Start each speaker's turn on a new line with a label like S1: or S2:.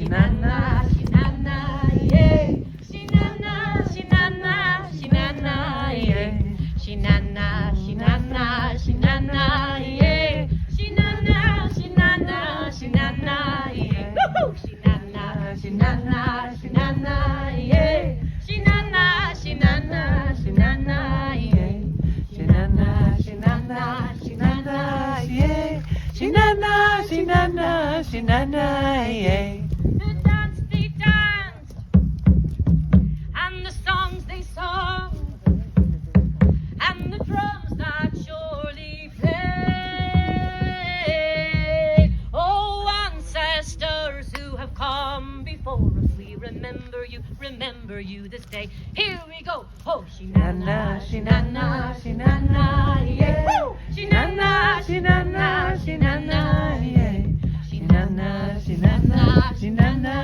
S1: Shinana, shinana, yeah. Shinana, shinana, shinana, yeah. Shinana, shinana, shinana, yeah. Shinana, shinana, shinana, yeah. Woohoo! Shinana, shinana, shinana, yeah. Shinana, shinana, shinana, yeah.
S2: Shinana, shinana, shinana, yeah. Shinana, shinana, shinana, yeah.
S1: The dance they danced and the songs they sung and the drums that surely played. Oh, ancestors who have come before us, we remember you, remember you this day. Here we go. Oh, shinana, shinana, shinana, yeah. Woo! Shinana,
S2: shinana, shinana, yeah. Shinana, shinana, shinana.